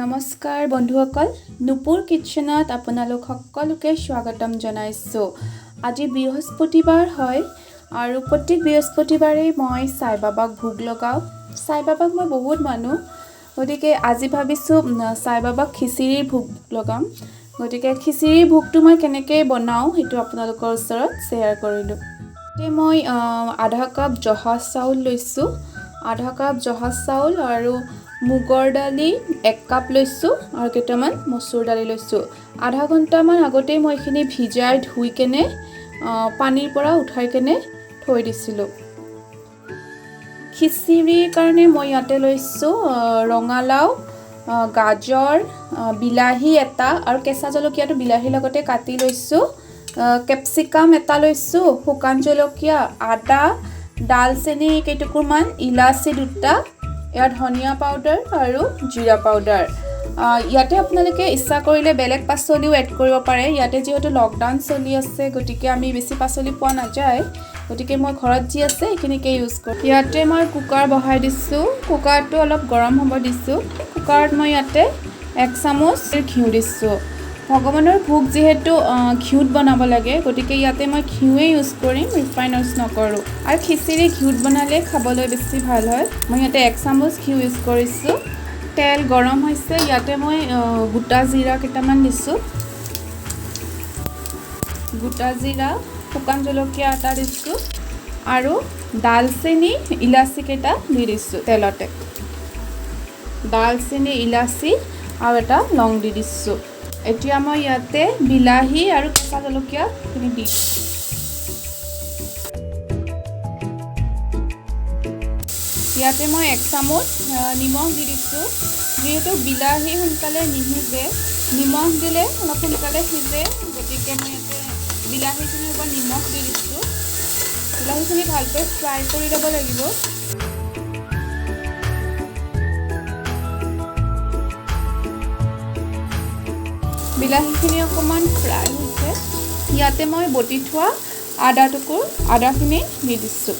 নমস্কাৰ বন্ধুসকল, নুপুৰ কিটচেনত আপোনালোক সকলোকে স্বাগতম জনাইছোঁ। আজি বৃহস্পতিবাৰ হয় আৰু প্ৰত্যেক বৃহস্পতিবাৰেই মই সাই বাবাক ভোগ লগাওঁ। সাই বাবাক মই বহুত মানো, গতিকে আজি ভাবিছোঁ সাই বাবাক খিচিৰিৰ ভোগ লগাম। গতিকে খিচিৰিৰ ভোগটো মই কেনেকৈ বনাওঁ সেইটো আপোনালোকৰ ওচৰত শ্বেয়াৰ কৰিলোঁ। এতিয়া মই আধা কাপ জহা চাউল লৈছোঁ, আধা কাপ জহা চাউল আৰু মুগৰ দালি 1 কাপ লৈছোঁ আৰু কেইটামান মচুৰ দালি লৈছোঁ। আধা ঘণ্টামান আগতেই মই এইখিনি ভিজাই ধুই কেনে পানীৰ পৰা উঠাই কেনে থৈ দিছিলোঁ। খিচিৰিৰ কাৰণে মই ইয়াতে লৈছোঁ ৰঙালাও, গাজৰ, বিলাহী এটা আৰু কেঁচা জলকীয়াটো বিলাহীৰ লগতে কাটি লৈছোঁ, কেপচিকাম এটা লৈছোঁ, শুকান জলকীয়া, আদা, ডালচেনি কেইটুকুৰমান, ইলাচি দুটা, ইয়াত ধনিয়া পাউডাৰ আৰু জিৰা পাউডাৰ। ইয়াতে আপোনালোকে ইচ্ছা কৰিলে বেলেগ পাচলিও এড কৰিব পাৰে। ইয়াতে যিহেতু লকডাউন চলি আছে, গতিকে আমি বেছি পাচলি পোৱা নাযায়, গতিকে মই ঘৰত যি আছে সেইখিনিকে ইউজ কৰোঁ। ইয়াতে মই কুকাৰ বহাই দিছোঁ, কুকাৰটো অলপ গৰম হ'ব দিছোঁ। কুকাৰত মই ইয়াতে 1 চামুচ ঘিউ দিছোঁ। ভগৱানৰ ভোগ যিহেতু ঘিউত বনাব লাগে, গতিকে ইয়াতে মই ঘিউৱে ইউজ কৰিম, ৰিফাইন ইউজ নকৰোঁ। আৰু খিচিৰি ঘিউত বনালে খাবলৈ বেছি ভাল হয়। মই ইয়াতে 1 চামুচ ঘিউ ইউজ কৰিছোঁ। তেল গৰম হৈছে, ইয়াতে মই গোটা জিৰা কেইটামান দিছোঁ, গোটা জিৰা, শুকান জলকীয়া এটা দিছোঁ আৰু ডালচেনি, ইলাচি কেইটা দি দিছোঁ তেলতে। ডালচেনি, ইলাচি আৰু এটা লং দি দিছোঁ। এতিয়া মই ইয়াতে বিলাহী আৰু কেঁচা জলকীয়াখিনি দি দিছোঁ। ইয়াতে মই 1 চামুচ নিমখ দি দিছোঁ। যিহেতু বিলাহী সোনকালে নিসিজে, নিমখ দিলে অলপ সোনকালে সিজে, গতিকে মই ইয়াতে বিলাহীখিনিৰ ওপৰত নিমখ দি দিছোঁ। বিলাহীখিনি ভালকৈ ফ্ৰাই কৰি ল'ব লাগিব। বিলাহীখিনি অকণমান ফ্ৰাই হৈছে। ইয়াতে মই বটি থোৱা আদাখিনি দি দিছোঁ।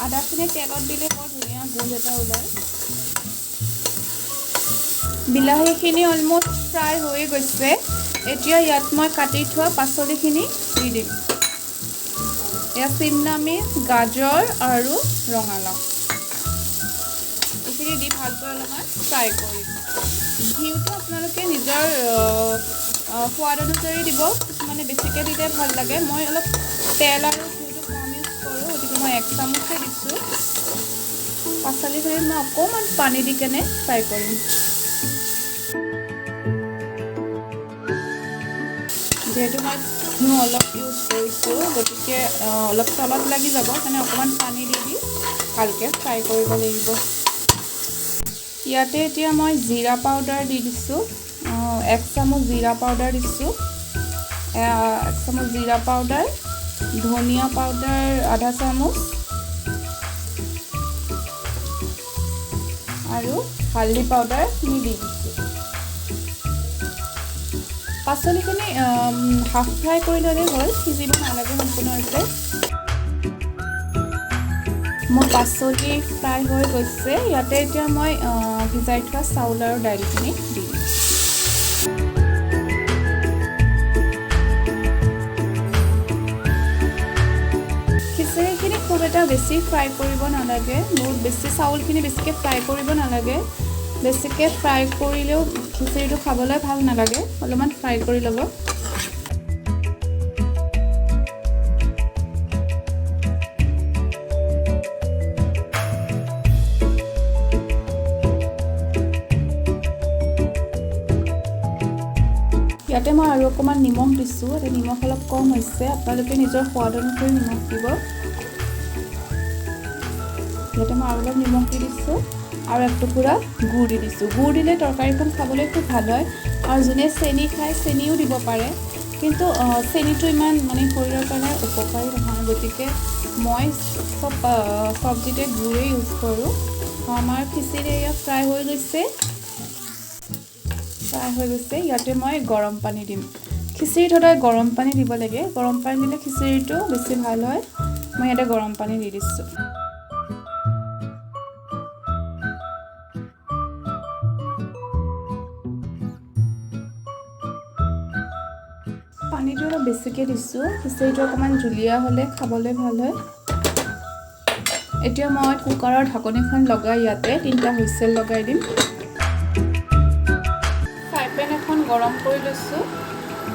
আদাখিনি তেলত দিলে বৰ ধুনীয়া গোন্ধ এটা ওলায়। বিলাহীখিনি অলমষ্ট ফ্ৰাই হৈ গৈছে। এতিয়া ইয়াত মই কাটি থোৱা পাচলিখিনি দি দিম। এয়া চিমলা মিৰ্চ, গাজৰ আৰু ৰঙালাও, এইখিনি দি ভালকৈ অলপমান ফ্ৰাই কৰিম। ঘিউটো আপোনালোকে নিজৰ সোৱাদ অনুসৰি দিব, কিছুমানে বেছিকৈ দিলে ভাল লাগে। মই অলপ তেল আৰু ঘিউটো কম ইউজ কৰোঁ, গতিকে মই 1 চামুচে দিছোঁ। পাচলিখিনিত মই অকণমান পানী দি কেনে ফ্ৰাই কৰিম। যিহেতু মই ঘিউ অলপ ইউজ কৰিছোঁ, গতিকে অলপ তলত লাগি যাব, সেইকাৰণে অকণমান পানী দি দি ভালকৈ ফ্ৰাই কৰিব লাগিব। ইয়াতে এতিয়া মই জিৰা পাউডাৰ দি দিছোঁ, 1 চামুচ জিৰা পাউডাৰ দিছোঁ, 1 চামুচ জিৰা পাউডাৰ, ধনিয়া পাউডাৰ আধা চামুচ আৰু হালধি পাউডাৰখিনি দি দিছোঁ। পাচলিখিনি হাফ ফ্ৰাই কৰি ল'লেই হ'ল, সিজিব নালাগে সম্পূৰ্ণৰূপে। মোৰ পাচলি ফ্ৰাই হৈ গৈছে। ইয়াতে এতিয়া মই ভিজাই থোৱা চাউল আৰু দাইলখিনি দি দিম। খিচিৰিখিনি খুব এটা বেছি ফ্ৰাই কৰিব নালাগে, বহুত বেছি চাউলখিনি বেছিকৈ ফ্ৰাই কৰিব নালাগে। বেছিকৈ ফ্ৰাই কৰিলেও খিচিৰিটো খাবলৈ ভাল নালাগে, অলপমান ফ্ৰাই কৰি ল'ব। ইয়াতে মই আৰু অকণমান নিমখ দিছোঁ। ইয়াতে নিমখ অলপ কম হৈছে, আপোনালোকে নিজৰ সোৱাদ অনুসৰি নিমখ দিব। ইয়াতে মই আৰু অলপ নিমখ দি দিছোঁ আৰু এক টুকুৰা গুড় দি দিছোঁ। গুড় দিলে তৰকাৰীখন খাবলৈ খুব ভাল হয়। আৰু যোনে চেনি খায় চেনিও দিব পাৰে, কিন্তু চেনিটো ইমান শৰীৰৰ কাৰণে উপকাৰী নহয়, গতিকে মই চব চব্জিতে গুড়েই ইউজ কৰোঁ। আমাৰ খিচিৰি এয়া ফ্ৰাই হৈ গৈছে, ফ্ৰাই হৈ গৈছে। ইয়াতে মই গৰম পানী দিম। খিচিৰিত সদায় গৰম পানী দিব লাগে, গৰম পানী দিলে খিচিৰিটো বেছি ভাল হয়। মই ইয়াতে গৰম পানী দি দিছোঁ। বেছিকৈ দিছোঁ। খিচিৰিটো অকণমান জুলীয়া হ'লে খাবলৈ ভাল হয়। এতিয়া মই কুকাৰৰ ঢাকনিখন লগাই ইয়াতে 3টা হুইচেল লগাই দিম। ফ্ৰাই পেন এখন গৰম কৰি লৈছোঁ।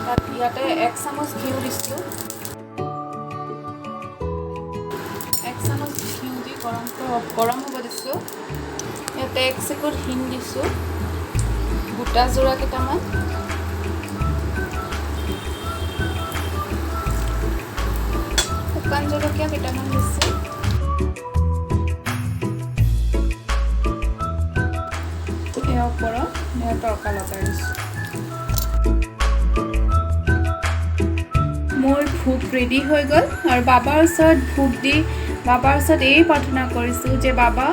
তাত ইয়াতে 1 চামুচ ঘিউ দিছোঁ। 1 চামুচ ঘিউ দি গৰম হ'ব দিছোঁ। ইয়াতে 1 চিকুট হিং দিছোঁ, গোটা জোৰা কেইটামান, শুকান জলকীয়া কেইটামান দিছোঁ। ইয়াৰ ওপৰত মই তৰকা লগাই দিছোঁ। মোৰ ভোগ ৰেডি হৈ গ'ল। আৰু বাবাৰ ওচৰত ভোগ দি বাবাৰ ওচৰত এই প্ৰাৰ্থনা কৰিছোঁ যে বাবা,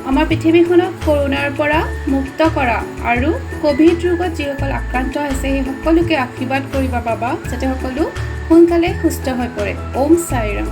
আমাৰ পৃথিৱীখনক কৰোণাৰ পৰা মুক্ত কৰা আৰু ক'ভিড ৰোগত যিসকল আক্ৰান্ত হৈছে সেই সকলোকে আশীৰ্বাদ কৰিবা বাবা, যাতে সকলো সোনকালে সুস্থ হৈ পৰে। ওম সাইৰাম।